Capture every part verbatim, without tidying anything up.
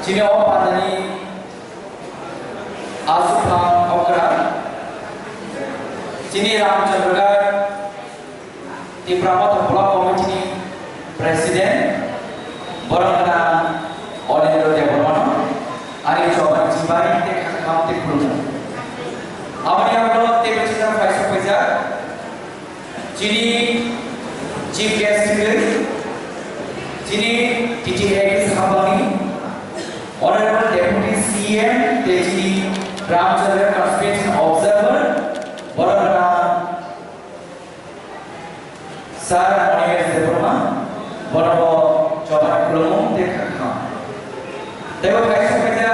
Chini o pandani aswk phang okra. Chini Ramchandra Tipra Motha Block Committee ni President, borok gwnang Onendra Debbarma no ani choba ni chibai tei kha kaham tei khulumjak. Aboni yagulo teibo chini phai sok paijak chini Chief Guest hiwi chini T T A ni Sahapani Honorable Deputy C M tei chini Ramchandra Constituency Observer, borok gwnang Sir Onimesh Debbarma, bono bo choba khulumung tei kha kaham. Tei bo kaisa kaisa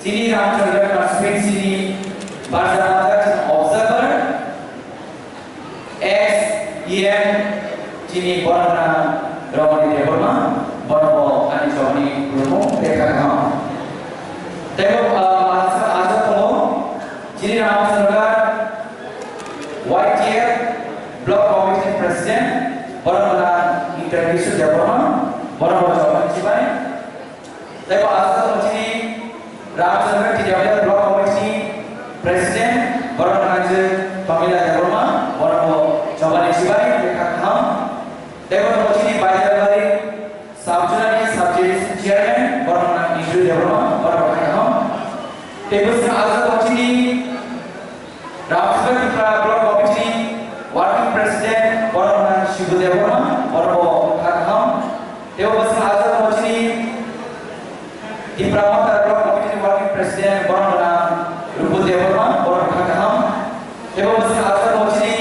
chini Ramchandra Constituency ni barja barja chini observer, ex E M chini borok gwnang Ramani Debbarma, bono bo ani choba ni khulumung tei kha kaham. Tei bo, ah, asa, asa tongo, chini Ramchandra Y T F Block Committee President, borok gwnang Indrabishu Debbarma, bono bo choba ni chibai. Tei bo aswk chini Ramchandra T W Block Committee President, borok gwnang je Pamela Debbarma, bono bo choba ni chibai, tei kha kaham. Tei bo chini Baijalbari Sabjunani Sub-Division Chairman, borok gwnang Indru Debbarma, bono bo kha kaham. Tei bo aswk chini Ramchandra Tripura Block Committee Working President, borok gwnang Shibu Debbarma, bono bo kha kaham. Tei bo bwswk ajak bo chini Tipra Motha Block Committee Working President, borok gwnang Rupu Debbarma, bono kha kaham. Tei bo bwswk ajak bo chini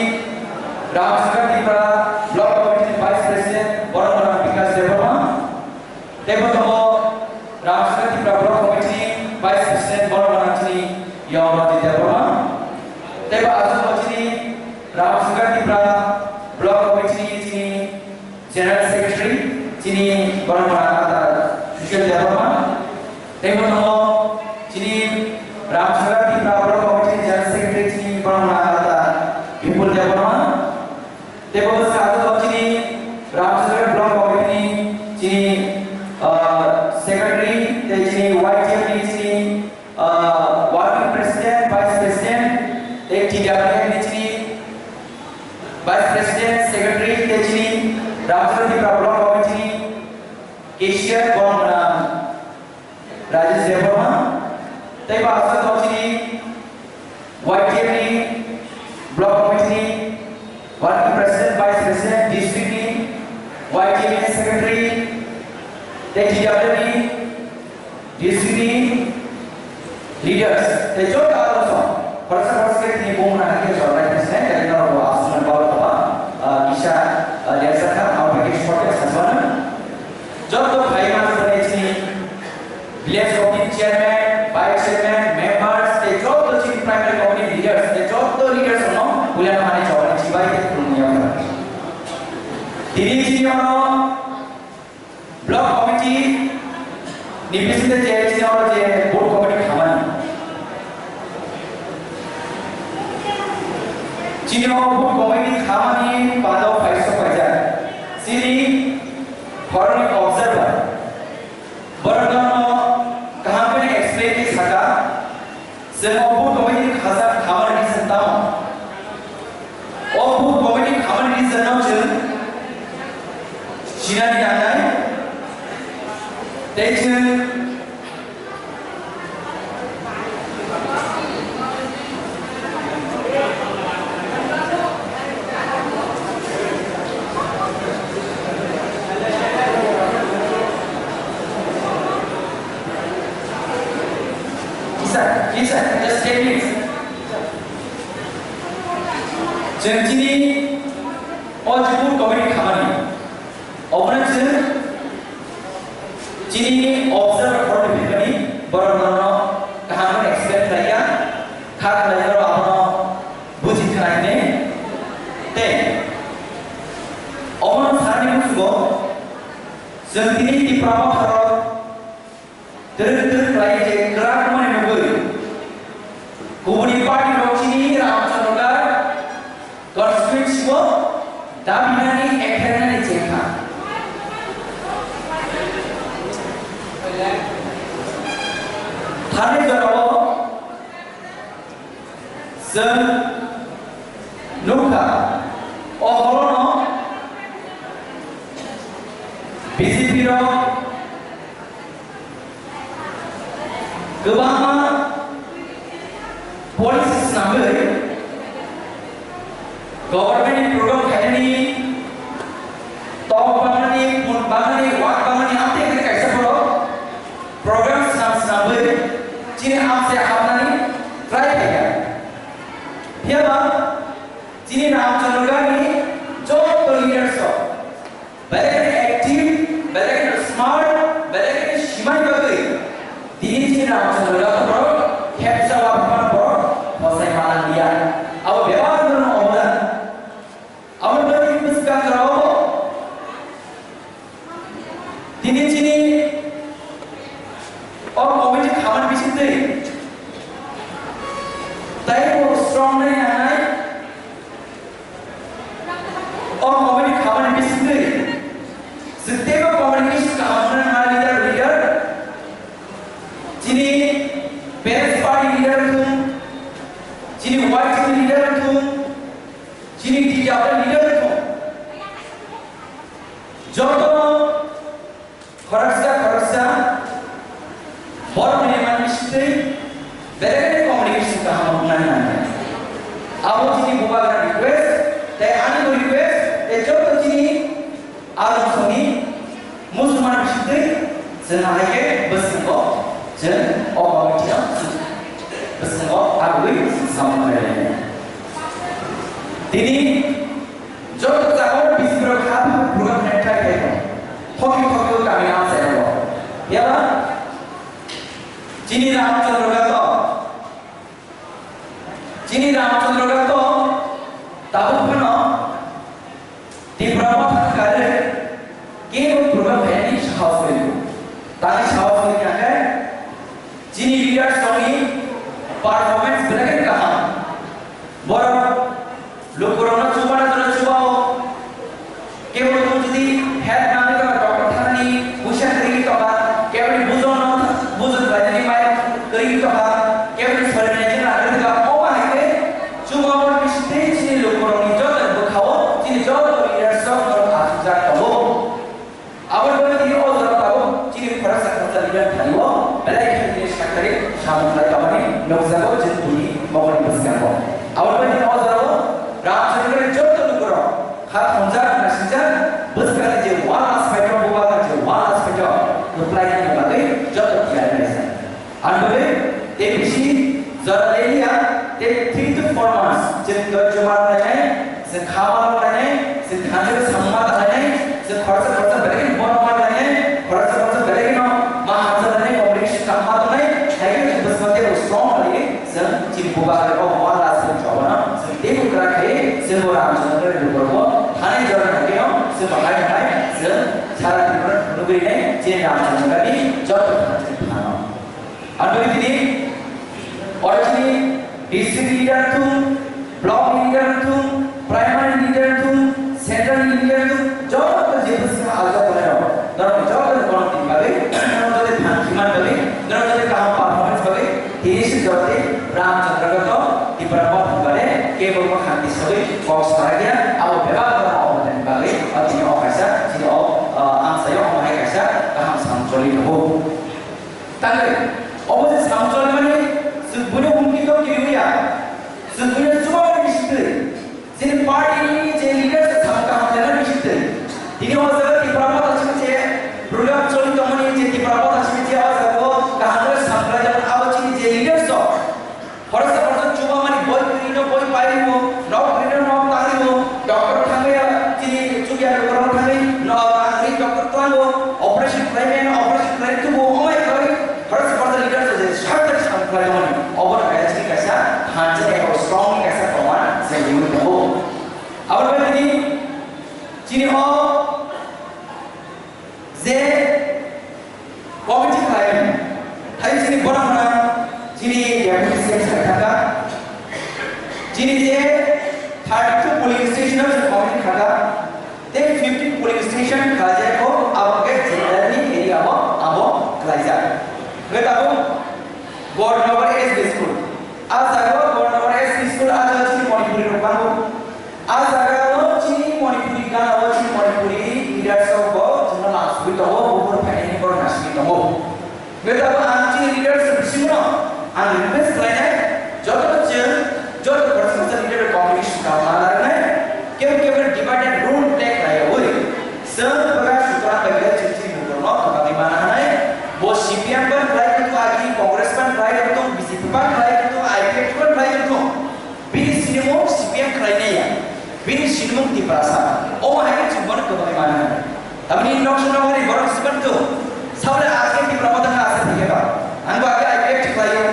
Ramchandra Tripura Block Committee Vice President, borok gwnang Bikash Debbarma. Tei bo tongo Ramchandra Tripura Block Committee Vice President, borok gwnang chini Yong Ranjit Debbarma. Tei bo aswk bo chini Ramchandra Tripura Block Committee chini General Secretary, chini borok gwnang Ada Sushil Debbarma. Tei bo tongo chini Ramchandra Tripura Block Committee General Secretary, chini borok gwnang Ada Bipul Debbarma. Tei bo bwswk tongo chini Ramchandra Block Committee ni chini, ah, Secretary, tei chini Y T F ni chini, ah, Working President, Vice President, tei T W F ni chini Vice President, Secretary, tei chini Ramchandra Tripura Block Committee ni Cashier, borok gwnang Rajesh Debbarma, tei bo aswk tongo chini Y T F ni Block Committee ni Working President, Vice President, District ni Y T F ni Secretary, tei T W F ni District ni Leaders, tei joto aro song, khoroksa khoroksa khe tini bumung nang khe jora lai khe sinai, tei norok bo aswk nang balo kha ba, ah, kisa, ah, lecture kha, abo bai khe short lecture sa swana. Joto phai ma jora chini Village Committee Chairman, Vice Chairman, Members, tei joto chini Primary Committee Leaders, tei joto leaders no puila no ani jora ni chibai tei khulumung ya kha. Tini chini ono Block Committee ni bisingtwi je chini oro je Booth Committee khamani. Chini o Booth Committee khamani bado phai sok paijak. Chini foreign observer. Borok no kaham khe explain khe saka. Chwng o Booth Committee ni khajak khamani reason tamo? O Booth Committee khamani reason no chwng sinani nangnai. Tei chwng Isa, isa, just ten minutes. Chwng chini o je Booth Committee khamani, obono chwng chini observer khoroknwi phaimani, borok norokno kaham khe explain khlai ya, kha khlai ya, abono buji khnai hwnwi. Tei obono sani muchungo chwng tini Tipra Motharo twrwk twrwk khlai je kwrak mani nugwi kubuni party rok chini Ramchandra constituency o dabinani ekhenani chengkha. Thani jorao chwng nukha, o horono B J P rok kwbangma policy swnamwi government ni program khainani, tok bangmani, pun bangmani, wak bangmani, amtwi khe kaisa borok program swnam swnamwi chini amchai hapnani try khaikha. Phiyaba chini Ramchandra Gandhi joto leaders rok belai kheno active, belai kheno smart, belai kheno simani bagwi tini chini Ramchandra Gandhi borok khepsa wapharmani borok phosai manliya. Abo bebak borokno omodan. Aboni bagwi bwskango tini chini o committee khamani bisingtwi tei bo strong nai nangnai. O committee khamani bisingtwi chwng teibo communication kaham wngnai, leader, leader. Chini parents party leader wngthung, chini Y T leader wngthung, chini T W leader wngthung. Jotono khoroksa khoroksa borokni mani bisingtwi belai belai communication kaham wngnani nangnai. Abo chini bubagra request, tei ani bo request, tei joto chini aroni musulman bisingtwi chwng hai khe bwskango chwng o committee-o bwskango agwi samung khlainai. Tini joto jagao bisi borok ha program khe thai thai tong. Thokni thokni kami amchai tongo. Phiya ba chini Ramchandra Gandhi, chini Ramchandra Gandhi tabuk phano Tipra Motha kare kebo program khainani sahos rwdi. Tani sahos rwdi khe chini leaders rokni performance belai khe kaham. Borok lukurokno chubana jora chubao. Kebo jodi health nangwi tongkha, doctor thangni puisa kwrwi tongkha, kebo ni bujon no bujon khlainani mai kwrwi tongkha, kebo ni sorinai jora kwrwi tongkha, omo hai khe chubamani bisingtwi chini lukurokni joto bwkhao chini joto leaders rok borok achukjak tongo. Aboni bagwi tini o jora tabuk chini khoroksa khoroksa leader thani o belai khe tini sakthari samung khlai tongmani nukjago chini tini mokol ni bwskango. Aboni bagwi tini o jora o Ramchandra ni joto lukurok kha thongjak nasingjak bwskangni je wal aspaito bubagra je wal aspaito kwplai ni bagwi joto tiyar khlaijak. Ang bagwi tei bisi jora lelia tei three to four months chwng dhoirjo ma rwlainai, chwng kha ma rwlainai, chwng thanjani samung ma tanlainai, chwng khoroksa khoroksa belai kheno borok ma rwlainai, khoroksa khoroksa belai kheno ma hamjak lainai, communication kaham ma tongnai, hai khe chwng bwskango teibo strong khlaiwi chwng chini bubagra o wal aswk chobano chwng teibo kwrak khe chwngbo Ramchandra ni lukurokbo thanai jora ni bagwino chwngbo hai hai chwng sara Tripura nugwi nai chini Ramchandra ni joto thani chwng phano. Ang tini, oro chini district leader thung, block leader thung, primary leader thung, central leader thung, joto je bwskango alja tongnai rok. Norok joto ni borok ni bagwi, norok joto ni thanki man bagwi, norok joto ni kaham performance bagwi, tini se joto Ramchandra Gandhi Tipra Motha ni bagwi, kebo mokhan ni sagwi kok sarakya, abo bebak no obo ni bagwi, o tini o kaisa, chini o, ah, ang sayo omo hai kaisa kaham samung choli tongo. Tangwi, obo je samung choli mani, chwng buino humki tong kiriwi ya. Chwng buino chubamani bisingtwi. Chini party ni je leaders samung kaham khlaimani bisingtwi. Tini o jaga Tipra Motha simi je program choli tongmani je Tipra Motha simi je o jaga o kaham khe samung khlai tongmani abo chini je leaders rok. Khoroksa khoroksa chubamani boi kwrwino boi pairimo, nok kwrwino nok tangrimo, doctor thangwi chini chukya lukurokno thangwi no tangrwi doctor tlango, operation khlaimano operation khlai tubu, omai khlai khoroksa khoroksa leader je sarkar samung khlaimani, obo no kaya chini kaisa thansa eba strong ni kaisa proman se yui tongo. Abo bai tini chini o je committee khlai, hai chini borok rok chini deputy C M sai thangkha. Chini je thirty two polling station o je committee khlai, tei fifteen polling station khlai jai kho, abo khe general ni area o abo khlai jak. Hwnkhe tabuk Gornobar S B school. A jaga o Gornobar S B school, a jaga chini Manipuri rok bango. A jaga o chini Manipuri gana o chini Manipuri leaders rok bo chwngno lamsugwi tongo, buphuru phainani borok nasugwi tongo. Betabo ang chini leaders rok bisingo ang request khlainai, joto chwng, joto khoroksa khoroksa leader rok communication kama narwknai, kebo kebo divide and rule play khlaiwi. Chwng bwkha sutra bai khe chwng chini bukurno kwbangwi mana hwnwi. Bo C P M ban khlai wngkha agi, Congress ban khlai wngkha, B J P ban khlai wngkha, I P F T ban khlai wngkha. Bini sinimung C P M khlai naiya. Bini sinimung Tiprasa. Omo hai khe chwng bono kwbangwi mana hwnwi. Tamni nok song nok hari borok siban tu. Sabre aske Tipra Motha kha asa thike ba. Ang bo age I P F T khlaio.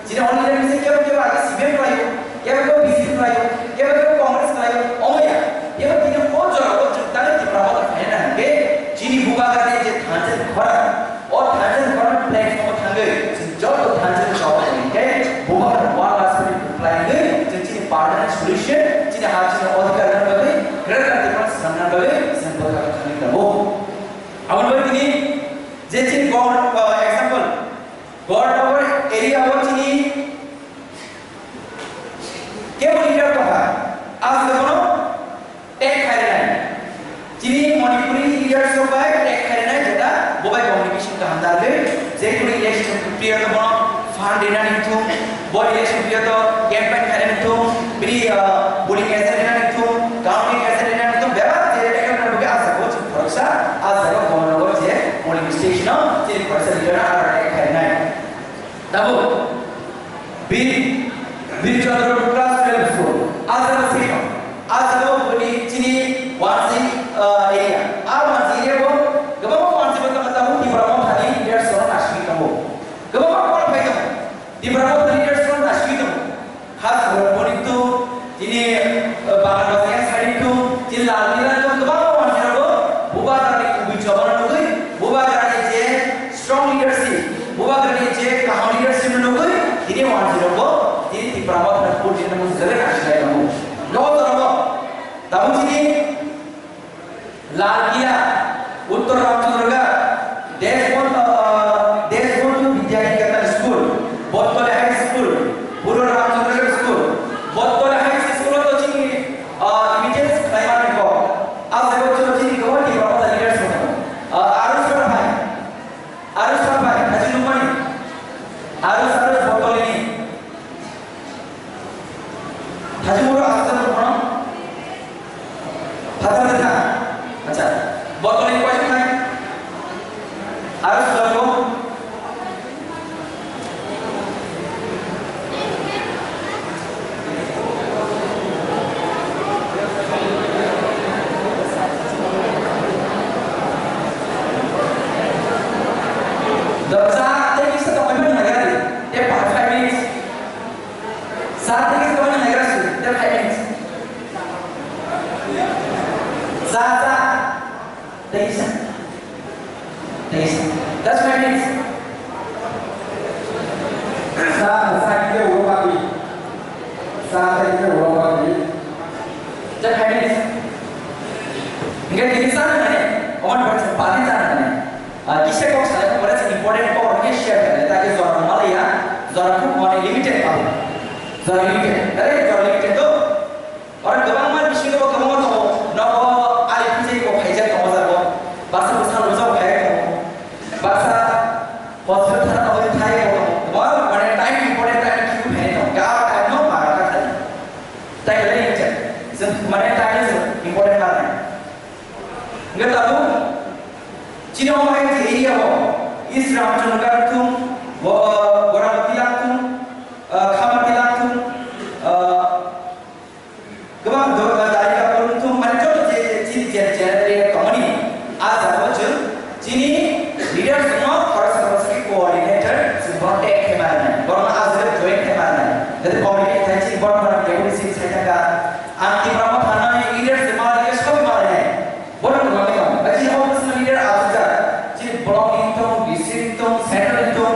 Chini only leader se kebo kebo age C P M khlaio, kebo kebo B J P khlaio, kebo kebo Congress khlaio, omo ya. Kebo tini o jora o chwng tangwi Tipra Motha khaina hwnkhe chini bubagrani je thansa khorang, o thansa khorang platform o thangwi chwng joto thansa chok hwnkhe bubagrani wall asuri khlaigwi chwng chini permanent solution, chini ha chini odhikar rwna bagwi, greater Tipra swnamna bagwi chwng bwkha thangwi tongo. Aboni bagwi tini je chini government, uh, example, Gornobar area o chini kebo leader tongkha, aswk bono tag khairwnai. Chini Manipuri leaders rok bai tag khairwnai, jeta bo bai communication kaham da rwgwi, je kunu election period o bono fund rinani wngthung, bo election period o campaign khainani wngthung, bini, ah, polling agent rinani wngthung, counting agent rinani wngthung, bebak je tag khairwnai bagwi aswk bo chwng khoroksa, aswk o Gornobar je polling station o chini khoroksa leader no aro tag khairwnai. Tabuk Bir, Bir Chandra class twelve school. Aja sing, aja boni chini Wansi, uh, area. A Wansi area bo, gabang Wansi bo tama tamu Tipra Motha ni leaders rok naswi tongo. Gabang ko phai tongo. Tipra Motha ni leaders rok naswi tongo. Khas borok boni tu Chini, eh, Bangla Bhaja yang sari tu, chini Lal Killa tu kwbangma manjak rok, bubagrani kubui chobana nugui, bubagrani je strong leadership, bubagrani je kaham leadership nugui, chini manjak rok, chini Tipra Motha ni purti nang jale kasilai tongo. Lo torobo, tabu chini Lal Killa, Uttor Ramchandragarh, Deshbandhu, ah, Deshbandhu Vidya Niketan School, Bottoli High School, Puro Ramchandragarh School, Bottoli High School o to chini, ah, images khlaimani kok. Aswk o chini kok ni kok ta leaders rok. Ah, Arush Sarphai, Arush Sarphai, Haji Lumani, Arush, Arush Bottoli ni. Thajimuro aswk bono phatar de tha. Acha, botol ni koyok nai. Aro sujak bo. Dorja tei kisa tongwi phano naigra di. Tei five minutes. Sa tei kisa tongwi naigra si. Tei five minutes. Sa, sa. Tei kisa. Tei kisa. Just five minutes. Sa, sa kisa ulo papi. Sa tei kisa ulo papi. Just five minutes. Hingke tini sa nai. Oman bersa padi sa nai. Ah, kisa kok salai kok pada sini important kok orang share kare, tapi jora malaya, jora kok mane limited kok. Jora limited, kare jora limited tu. Orang kebang mal bisi kok kebang mal tu, nogo ali pujai kok hajar kok hajar kok. Basa basa lo jauh hajar kok. Basa hospital thana kok hajar kok. Wah, mane time important time kiu hai tu. Kau time no mara ka thani. Time lagi cek. Mane time is important mana? Nggak tahu. Chini omo hai je area o East Ramchandra thung, Bo-, Boramati lang thung, ah, Khamati lang thung, ah, kwbang do-, ah, Darika Kurung thung, mane joto je, je chini je, je area tongmani, ah jaga o chwng chini leaders no khoroksa khoroksa khe coordinator chwng bono tag khe mari nai, bono ah jaga join khe mari nai. Jadi committee khai chini bono bono deputy chief sai thangkha, ang Tipra Motha ni leaders ma area sob mari nai. Bono kwbangwi tongo. Bai chini o bwswkni leader achukjak. Chini block ni tong, district ni tong, central ni tong,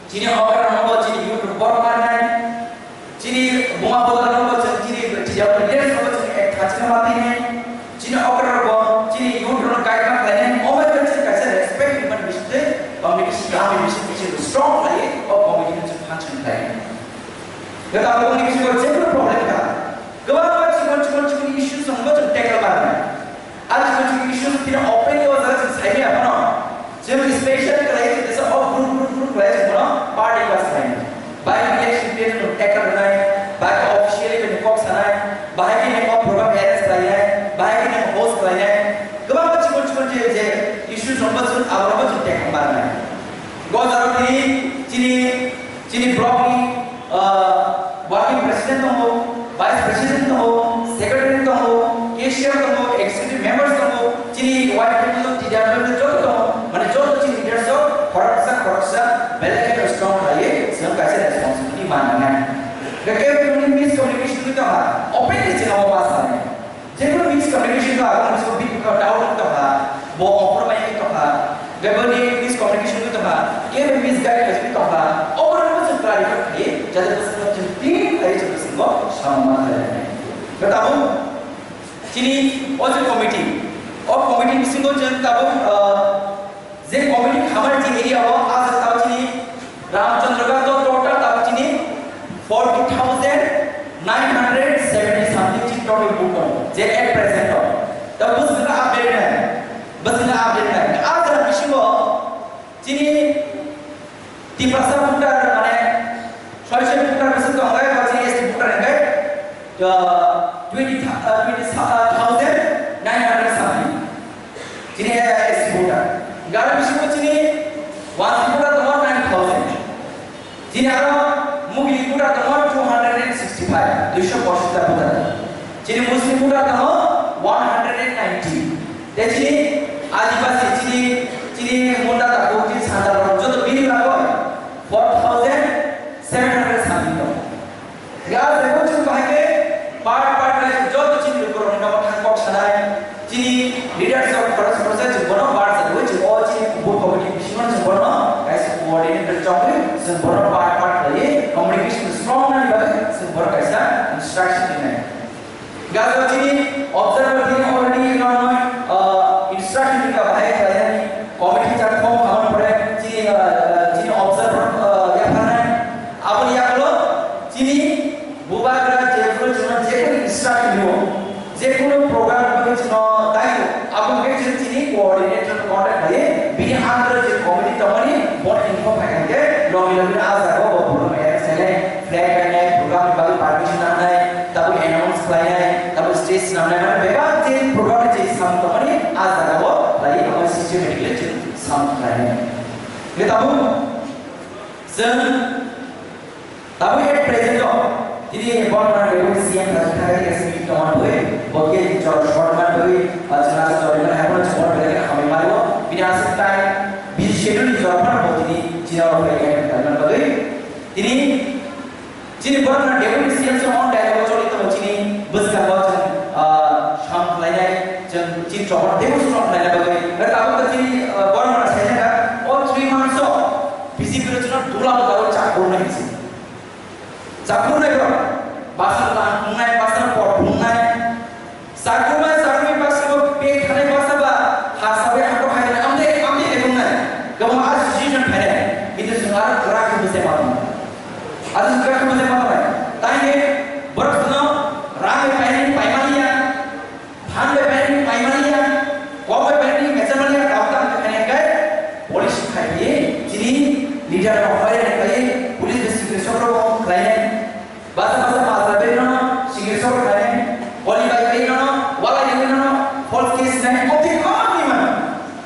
Chini okra no bo chini youth rok bor manai. Chini buma bodol no bo chini chini chini leaders no bo chini ek thachina mati nai. Chini okra rok bo chini youth rok guide ma khlai nai. Omo chini kaisa respect man bising tei communication kami bising chini strong khlai o communication function khlai. Gata communication ko chini problem ka. Kwbangma chikon chikon chikon issues rok no bo chwng tackle ma khlai. Aro chwng chwng issues tini openly o jaga chwng saimaya phano, chwng special khlai chwng tesa o group group group khlai chwng bono party class khlai. Bai election period no tackle rwnai, bai officially bini kok sanai, bai bini o program arrange khlainai, bai bini host khlainai, kwbangma chikon chikon je je issues rok bo chwng abo rok bo chwng tackle ma rwnai. Go jaro tini chini chini block ni, ah, working president tongo, vice president tongo, secretary tongo, cashier tongo, executive members tongo, chini Y P P tongo, T D R tongo, joto tongo. Mane joto chini leaders rok khoroksa khoroksa belai kheno strong khlaiwi chwng kaisa responsibility man nangnai. Khe kebo miscommunication wngwi tongkha, openly chwng abo ma sanai. Jekunu miscommunication no ago muchungo bini bwkha doubt wng tongkha, bo ophor mai wng tongkha, beboni miscommunication wng tongkha, kebo misguide khai wng tongkha, oborokno chwng clarify khlai, jate bwskango chwng tin khlai chwng bwskango samung ma khlai. Khe tabuk chini o je committee, o committee bisingo chwng tabuk, ah, je committee khamani je area o, ah, je tabuk chini Ramchandra Ghat o total tabuk chini forty thousand nine hundred seventy something chini total vote tongo, je at present o. Tabuk bwskango update nai, bwskango update nai. Ah, jora bisingo chini Tiprasa voter mane soisoi voter bwswk tongo, o chini S T voter hwnkhe, uh, twenty, uh, twenty thousand nine hundred something. Chini S T voter. Garo bisingo chini wansi voter tongo nine thousand. Chini aro Mugli voter tongo two hundred and sixty five, duiso pochis ta voter. Chini Muslim voter tongo one hundred and ninety. Tei chini Adibasi, chini, chini Munda takhuk, chini Santal rok joto bini bagwi four thousand seven hundred something tongo. Ya, jebo chwng bahai khe part part khlai joto chini lukurokni nogo thang kok sanai, chini leaders rok khoroksa khoroksa chwng bono bar jagwi chwng o chini booth committee bisingo chwng bono kaisa coordinator chongwi chwng bono part part khlaiwi communication strong nani bagwi chwng bono kaisa instruction rinai. Gajo chini observer tini already nongnoi, uh, instruction ringka bahai khlainani committee chak form hamon pore chini, uh, chini observer, uh, yapharnai. Aboni yagulo chini bubagra jekunu chwngno jekunu instruction rio, jekunu program bagwi chwngno daio, abo hwnkhe chwng chini coordinator contact khlaiwi bini under je committee tongmani bono info phai kha khe logi logi a jaga o bo program arrange khlainai. Flag kainai, program ni bagwi permission nangnai, tabuk announce khlainai, tabuk stage swnamnai, mane bebak je program ni je samung tongmani a jaga o khlaiwi abo systematically chwng samung khlainai. Hwnkhe tabuk chwng tabuk at present o tini Bormani deputy C M thajak thai S P tongma bagwi, bo khe jora short man bagwi, ah, chwng asa jora man haino chwng belai khe hamwi mano, bini aswk time busy schedule ni jora phano bo tini chini oro phai khe hamwi man bagwi. Tini chini borokno deputy C M song on dialogue choli tongo chini bwskango chwng, ah, sam khlainai, chwng chini chokor teibo strong khlaina bagwi. Hwnkhe tabuk chini, ah, borokno saijak kha, o three months o B J P rok chwngno dula dula o chakrunai hinwi. Chakrunai borok, basa lang phungnai, basa pot phungnai, Sakruma sakrumi baksa bo pek thanai baksa ba ha sabai hakor hai amde amde ebong nai. Gabang a situation phainai. Kintu chwng aro kwrak khe bwsai ma tong. Aro kwrak khe bwsai ma tong. Tai he borok no rang bai painani paimani ya, phan bai painani paimani ya, kok bai painani mechamani ya, kau tam khe khainai kai police khai ye chini leader no hoyani kai police district sokro khlainai. Basa basa majra berino, sigir sokor khainai, koli bai berino, walai berino, false case nai, obje khamani man.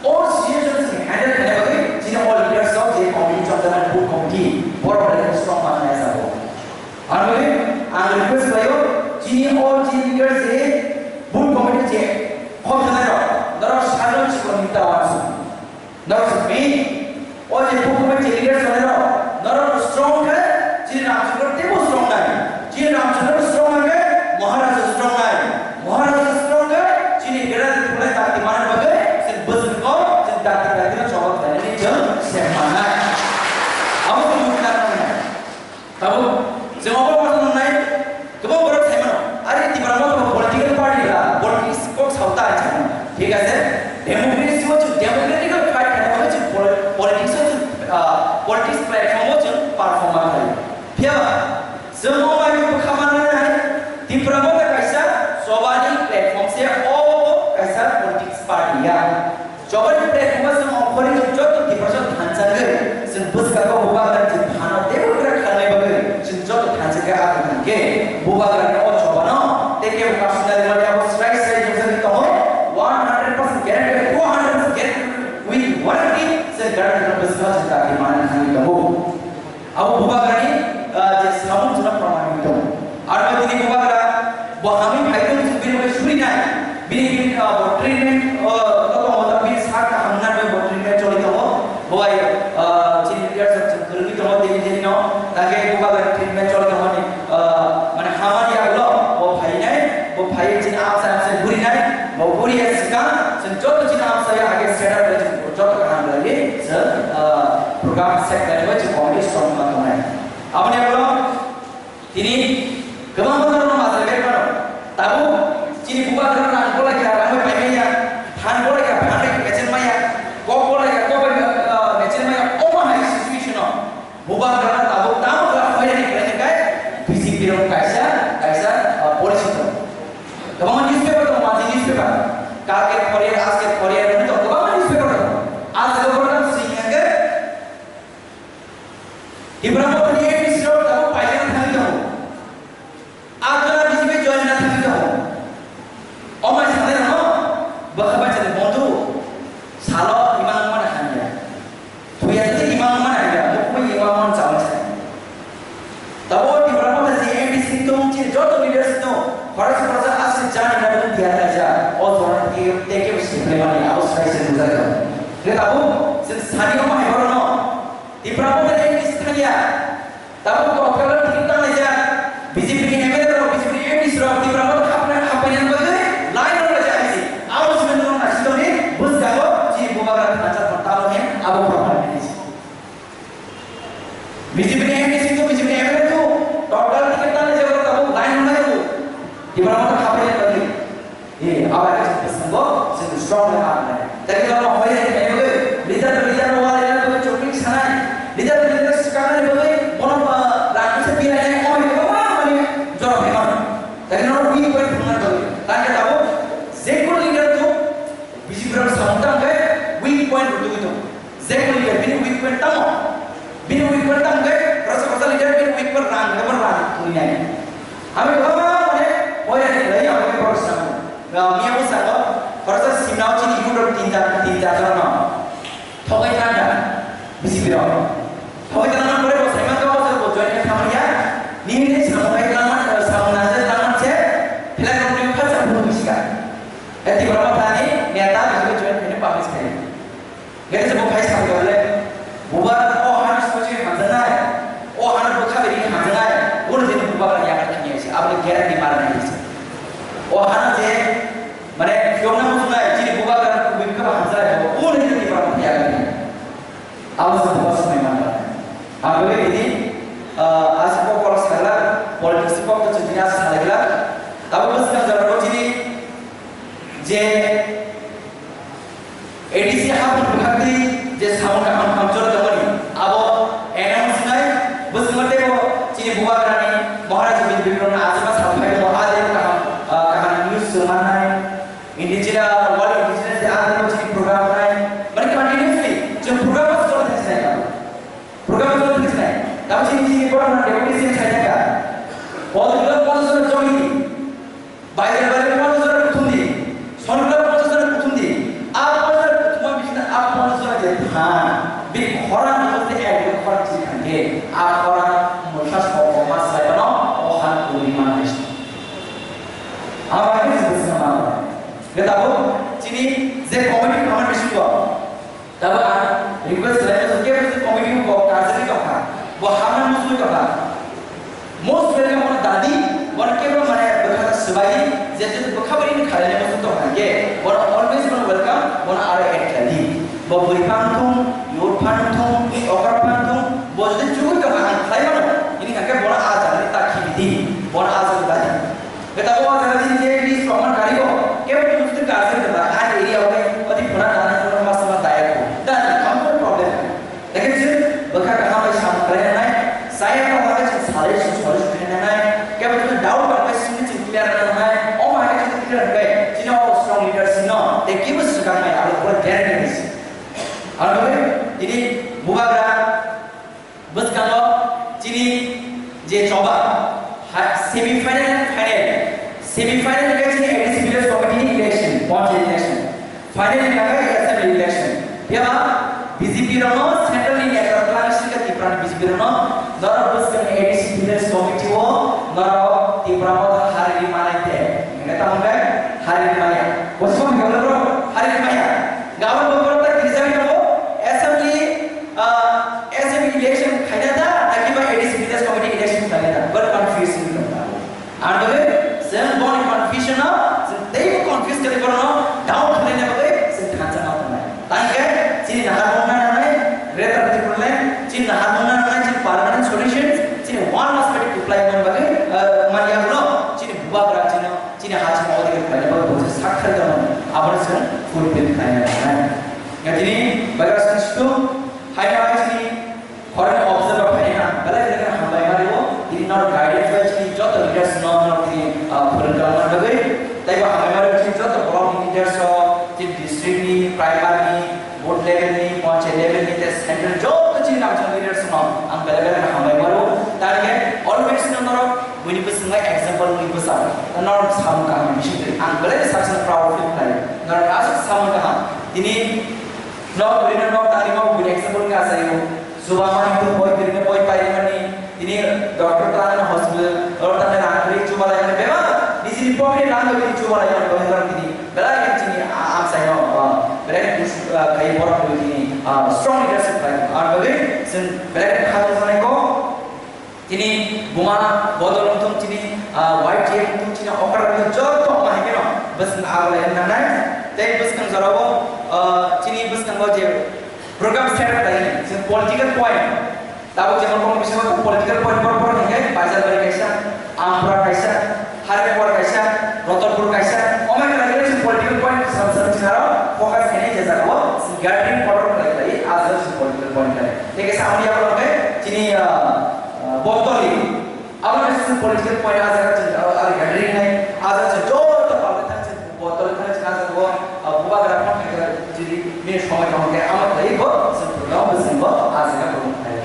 All situations ni handle khaina bagwi, chini all leaders of the committee, chapter and board committee, borok bai strong man nai sabo. Ang bai, ang request khlaio, chini all chini leaders je board committee je, khom thanai rok, norok sadon chikon hinta wansu. Norok se main, o je bukubai je leader sonai rok, norok strong khe, chini Ramchandra teibo strong nai. Chini Ramchandra strong nai khe, Maharaja strong nai. Maharaja strong khe, chini Gadadi Pulai dakti mana bagwi, chini bwswk kok, chini dakti dakti no chobok khlainani chwng sem manai. Abo chini Politics platform o chwng perform ma khlai. Phiya ba, chwng o mai bwkha manna nai, Tipra Motha kaisa chobani platform se, o kaisa politics party ya. Chobani platform o chwng ongkhorwi chwng joto Tiprasa thansa wngwi, chwng bwskango bubagrani phano teibo kwrak khalnai bagwi chwng joto thansa khe abo hwnkhe bubagrani o chobano tei kebo personally mani abo srai srai nukjagwi tongo, one hundred percent guarantee, two hundred percent guarantee, we warranty chwng guarantee no bwskango chwng chakri manna thangwi tongo. Abo bubagrani, ah, je samung chwngno phwrwngmani tongo. Aro tini bubagra bo hamwi phai tong chwng bini bai suri nai. Bini, bini, ah, bo treatment, ah, to tongo, to bini sak kaham wngna bo treatment choli tongo. Bo bai, ah, chini leaders rok chwng kwrwngwi tongo, tini, tini no. Tangkhe bubagra treatment choli tongo ni, ah, mane hamani yagulo bo phai nai, bo phai chini amsa amsa guri nai. Bo guri ya swkang chwng joto chini amsa ya hage set up chwng joto kaham lai chwng, ah, program set khlai bai chwng committee strong ma tongnai. Aboni ulo tini kwbangma borok no majra bai mano. Tabuk chini bubagra rang bolai kha, rang bai paimaya, phan bolai kha, phan bai mechel maya, kok bolai kha, kok bai, ah, mechel maya, omo hai situation o bubagra tabuk tamo kha hoirani khlai kha, B J P rok kaisa, kaisa, ah, policy tongo. Kwbangma newspaper tongo, mansi newspaper. Kalke Khoriyar, Ajke Khoriyar, hwnwi tongo, kwbangma newspaper tongo. Ah jaga o borok tamo swi kha khe, Tipra Mothani M D C rok tabuk paijak thangwi tongo. Abdullah B J P join na thangwi tongo. O mai sanai rokno bwkha bacha ni bondhu salo imang mana hamya. Thuya tei imang mana hamya, mukmui imang mana chawai sai. Tabo Tipra Motha je M D C tong chini joto leaders no khoroksa khoroksa aswk jani na bwtwi tiyar kaijak. O jora tei kebo siplai mani abo sai se bujak. Khe tabuk chwng sani o mai borokno Tipra Motha ni M D C thangya. Tabuk tongthokno ticket tanglaijak. B J P ni M L A rok, B J P ni M D C rok Tipra Motha hapna, hapainani bagwi line rok laijak hai se. Abo simi nwng naisingtoni bwskango chini bubagra thansa tong tamo he abo proman hai se. B J P ni M D C to, B J P ni M L A to, total ticket tanglaijak rok tabuk line rok laijak. Tipra Motha hapainani bagwi. Ye, abo hai se bwskango chwng strong wngwi ma wngnai. Tei norok hoi hai khe nai bagwi, leader to leader no wal ena bagwi chuklik sanai, leader to leader swkang nani bagwi bono, ah, rang kisa bilai nai, omo hai kwbangma mani jora phai mano. Tei norok weak point phunukna bagwi. Tangkhe tabuk je kunu leader to B J P rok samung tang khe weak point rw tugwi tongo. Je kunu leader bini weak point tamo? Bini weak point tamo khe khoroksa khoroksa leader bini weak point rang, rang twi nai. Ami kwbangma mane poila ni lai abo khe borok sango. Miya bo sango, khoroksa simnao chini youth rok tin jar, tin jar jon no. Thogai tang da, B J P rok. Thogai tang na pore bo sai man ka bo join khe thamani ya. Nini samung khai tang man, samung na je tang man se, flag rok ni phalsa phuru bisi ka. Eti borok thani neta B J P join khe ni publish khai. Gede se bo khai sa le, bubar o hana sochi hamjanai, o hana bwkha bini hamjanai, o ni jeni bubar ya ka kini se, aboni guarantee mar nai se. O hana je, mane, yong na musunai, jini bubar ka bini ka hamjanai, o ni jeni bubar ya ka kini. Abo se bubar sunai man ba. Abo le ini, ah, as ko kol sala, politics ko to jini as sala gila. Tabo bus ka jaro jini, je, A D C hapung bwkhakni je samung kaham hamjak tongmani, abo announce wngnai, bwskango teibo chini bubagrani Maharaja Bidya Bikramni ajima samung khai tongo, a teibo kaham, ah, kaham news chwng mannai. Indigenous, World Indigenous Day, a teibo chini program wngnai. Mani continuously chwng program bo choli thangsinai. Program choli thangsinai. Tamo chini, chini program deputy chini sai thangkha. Hall dula ponchash jon jogini. Baidar baidar ponchash jona kuthum di, Songrila ponchash jona kuthum di, a ponchash jona kuthuma bisingtwi a ponchash jona je than, bini khorang ni mothe ek jona khorang chini thangkhe, a khorang mwsa soko ma swlaiphano o han kwrwi manai se. Abo hai khe se bwswk ma. Khe tabuk chini je committee khamani bisingo, Tabo ang request khlai mano, kebo se committee bo karjagwi tongkha, bo hamna muchungwi tongkha. Most welcome bono dadi, bono kebo mane bwkha swbai, je je bwkha bai ni khaina muchung tongkha, je bono always bono welcome, bono aro add khlai di. Bo bwrwi phang thung, youth phang thung, okra phang thung, bo jodi chugwi tongkha ang khlai mano, ini hwnkhe bono a jaga ni ta khibi di, bono a jaga dadi. Khe tabuk o jaga chini je list rok man kari bo, kebo ni muchung karjak da, a area o khe odi phuna nana phuna mas ma daya ko. Da, hamkhe problem. Lekhe chwng Bwkha kaham bai sam khlai nangnai, chaya tong khe chwng salai chwng salai chwng khlai nangnai, kebo chwng doubt tong khe swngwi chwng clear nangnai, omo hai khe chwng clear khlai, chini o strong leadership no tei kebo swkang nai abo pura guarantee se. Aro tini bubagra bwskango chini je choba, ha, semi final and final, semi final khe chini A D C village committee ni election, panchayat election. Final ni khe assembly election. Phiya B J P rokno central ni neta twlang sika Tipra ni B J P rokno norok bwskang ni A D C village committee o norok Tipra motha hari ri manai te. Neta hwnbai hari ri maya. Bosong ni bwrok hari ri maya. Gabon bwrok ta kisa ni assembly, ah, assembly election khaina da, naki ba A D C village committee election khaina da. But confusion ni da. Ang bagwi chwng boni confusion no, chwng teibo confuse khlai borokno doubt khlaina bagwi chwng thansa ma tongnai. Tangkhe chini naharmung nangnai, Greater Tipraland, chini naharmung nangnai, chini permanent solution, chini one aspect apply man bagwi, eh, man yagulo, chini bubagra chini, chini ha chini odikar khlaina bagwi bo chwng sak khlai tongmani. Abono chwng fulfill khlaina nangnai. Ya chini bagra chwng situ, hai hai chini Foreign observer phai na belai belai hambai mari o, tini nor guidance bai chini joto leaders no nor tini, ah, phwrwng tong man bagwi. Tei bo hambai mari o chini joto block ni leaders o, chini district ni, primary ni, board level ni, panchayat level ni, tei central joto chini national leaders no ang belai belai hambai mari o. Tangkhe always no norok buini bwswng bai example ni bwsa. Norok samung kaham bising twi ang belai saksa proud feel khlai. Norok aswk samung kaham. Tini nok buini nok tangwi nok buini example ni achaio. Chuba mani tong boi, tini boi pai mani, tini doctor ta na hospital, oro ta na rang kri chuba lai mani, bema, nisi ni pocket rang kri chuba lai mani, bema tini, belai tini, a, a, sai no, a, belai, a, kai borok tini, a, strong leadership lai, a, belai, sen, belai kha to sanai ko, tini, buma, bodol untung tini, a, white tea untung tini, okra untung, joto ma hai keno, bas na ago lai na nai, tei bas kang jora o, a, tini bas kang o je, Program set khlaini, chwng political point. Tabuk jemon kono bisingo political point por por hwnkhe Baijalbari kaisa, Ampura kaisa, Haripur kaisa, Rotonpur kaisa, omai khlai khe chwng political point sam sam chwng aro focus khainai je jagao chwng gathering order khlai khlai a jaga chwng political point khlai. Tei kaisa amoni yago hwnkhe chini, ah, ah, Bontoli. Abo ni simi political point a jaga chwng aro ari gathering nai, a jaga chwng joto palai thang chwng botol thang chwng a jaga o, ah, bubagra phone khai khe jodi bini somoi tong khe amo khlai bo chwng program bo chwng bo a jaga bo khai.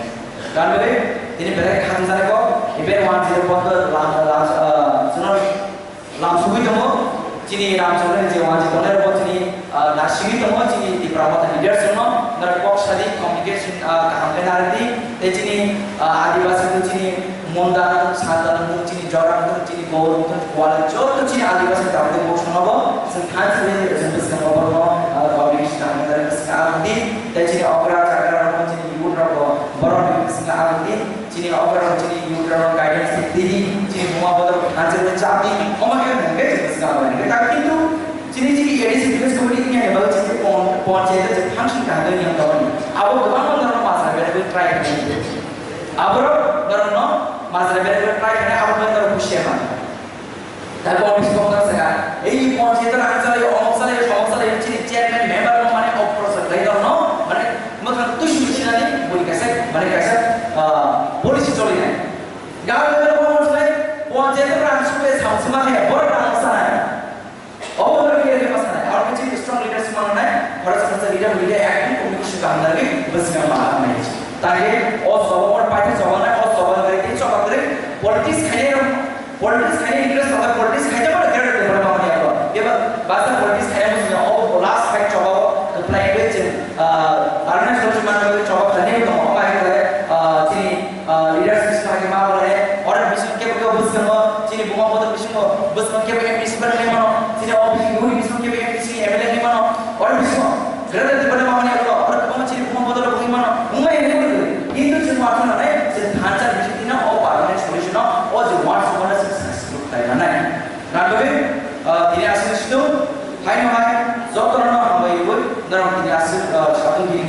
Dan bole tini belai kha thang jani bo even one zero botol lam, lam, ah, chwng lam sugui tongo. Chini Ramchandra ni je wanjwi tongnai rokbo chini, ah, nasigwi tongo, chini Tipra Motha leaders rokno, norok kok sadi communication, ah, kaham khe narwkdi, tei chini, ah, Adibasi rok chini Munda rok, Santa rok, chini Jora rok, chini Gou rok, Kuala joto chini Adibasi tabuk bo sonobo, chwng thansa bai chwng bwskango borokno, ah, communication kaham khe narwkdi, tei chini okra chakra rokno chini youth rokbo borokni bwskango aboni Chini okra chini youth rok guidance tini chini buma bodol hanjil ni chapni oma khe mungke chini sika bai. Tapi kintu chini chini A D C village committee ni eba chini pon pon chete je function ka hado ni tawani. Abo gabang gabang rok masra bere ko try kani. Abo rok dorong no masra bere ko try kani abo rok dorong kusia ma. Tei office kok ta saka, ei panchayat rang chalai, omok chalai, somok chalai, chini chairman member no mane oprosor lai dong no, mane mwkhang tuisu sinani bui kaisa, mane kaisa, ah, policy choli nai. Gaon level o mane panchayat rang supe samsima khe, bor rang sanai. Obo rang khe khe masanai, aro khe chini strong leaders manai, khoroksa khoroksa leader, leader acting committee suka hamdani, bwswk ma hamnai. Tangke o sobo mor paitha sobo nai, o sobo nai, tin sobo kre, politics khainai rok Politics khaina interest tongo, politics khaina mano greater Tipraland mani abo. Eba basa politics khaina muchungya, obo last fight choba o, kwplai khe chwng, ah, Arunachal Pradesh mani choba khlainai tongo, omo hai khe, ah, chini, ah, leaders bising hai khe ma bolai, oro bising kebo kebo bwskango, chini buma bodol bisingo, bwskango kebo M D C bai mano, chini office ni bising kebo M D C, M L A ni mano, oro bisingo. Greater Tipraland mani abo, oro kwbangma chini buma bodol wngwi mano, wngmani hinwi kwrwi. Kintu chwng watha nanai, chwng thansa bising tino o permanent solution o, o je one solution successful khlai nanai. Nangkhe, ah, tini aswk situ, haino hai, jotono hambai rwi, norok tini aswk, ah, satung tini